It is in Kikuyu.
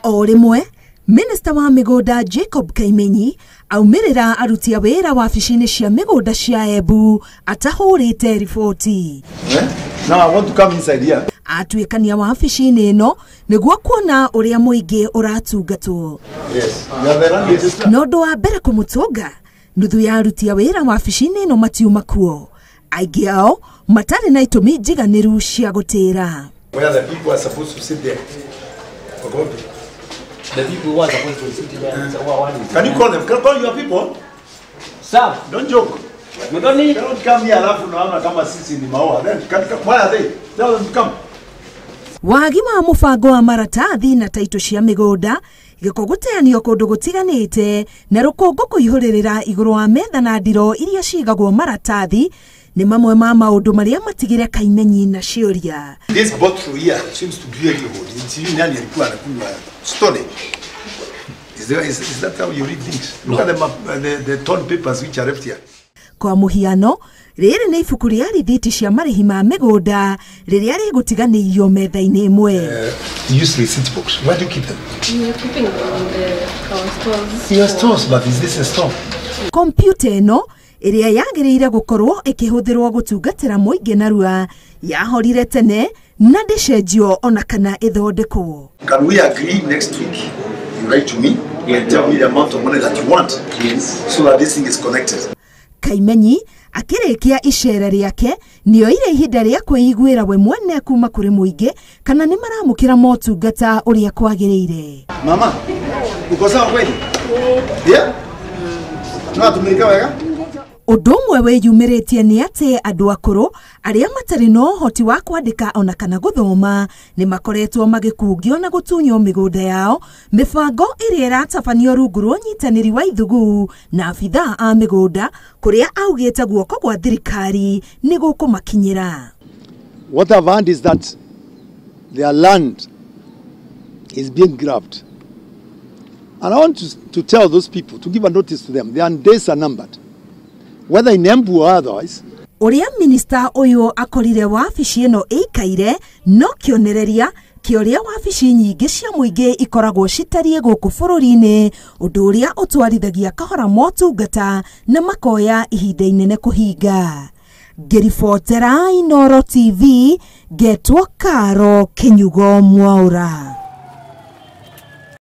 O rĩmwe Minista wa mĩgũnda Jacob Kaimenyi aumĩrĩra aruti a wĩra wabici-inĩ cia mĩgũnda cia Embu atahũrĩte riboti. Now I want to come inside here. Atuĩkania wabici-inĩ ĩno nĩguo kuona ũrĩa mũingĩ ũratungatwo. Yes. You are the land registrar. Na ũndũ wa mbere kũmũtũnga, nuthu ya aruti a wĩra wabici-inĩ ĩno matiuma kuo. Aingĩ ao matarĩ na itũmi njiganĩru cia gũtĩra. Where the people are supposed to sit there. The people who are supposed to sit there. So what is Can you call them? Can you call your people? Sir, Don't joke. you don't need. Don't come here alafu naona kama sisi ni maua. Then can, why are they? Tell them to come. Wagi wa mũbango wa maratathi na taito cia mĩgũnda gĩko gũteanio kũndũ gũtiganĩte na rũkũngũ kũihũrĩrĩra igũrũ wa metha na ndiro iria cigagwo maratathi nĩ mamwe ma maũndũ marĩa matigire Kaimenyi na ciũria. This bottle here seems to be very old. Sijui nani alikuwa anakunywa storage. Is that how you read things? Look at the map, the torn papers which are left here. Kwa mũhiano, rĩrĩ nĩ ibuku rĩa rithiti cia marĩhi ma mĩgũnda rĩrĩa rĩgũtiganĩirio metha-inĩ ĩmwe. Use receipt books. Where do you keep them? We are keeping them on our stores. Your stores, but is this a store? Kompiuta ĩno ĩrĩa yagĩrĩire gũkorwo ĩkĩhũthĩrwo gũtungatĩra mũingĩ narua yahorire tene na ndĩcenjio ona kana ĩthondekwo. Can we agree next week? You write to me and tell me the amount of money that you want. Yes. So that this thing is connected. Kaimenyi akĩrĩkia icera rĩake nĩoire ihinda rĩa kwĩiguĩra we mwene kuma kũrĩ mũingĩ kana nĩ maramũkĩra motungata ũrĩa kwagĩrĩire. Mama, uko sawa kweli? Yeah? No tumilika wega? Ũndũ ũmwe wĩyumĩrĩtie nĩ atĩ andũ akũrũ arĩa matarĩ na ũhoti wa kwandĩka ona kana gũthoma nĩ makoretwo magĩkungio na gũtunywo mĩgũnda yao, mĩbango ĩrĩa ĩratabanio rungu rwa ũnyitanĩri wa Ithugu na abithaa a mĩgũnda kũrĩa augĩte guoko gwa thirikari nĩ gũkũmakinyĩra. What I've heard is that their land is being grabbed. And I want to tell those people, to give a notice to them, their days are numbered. Whether in Embu or otherwise. Ũrĩa minista ũyũ akorire wabici ĩno ĩikaire no kĩonereria kĩa ũrĩa wabici nyingĩ cia mũingĩ ikoragwo citariĩ gũkũ bũrũri-inĩ, ũndũ ũrĩa ũtwarithagia kahora motungata na makoya ihinda inene kũhinga. Ngĩribotera Inooro TV, ngetwo Karo Kinyugo Mwaura.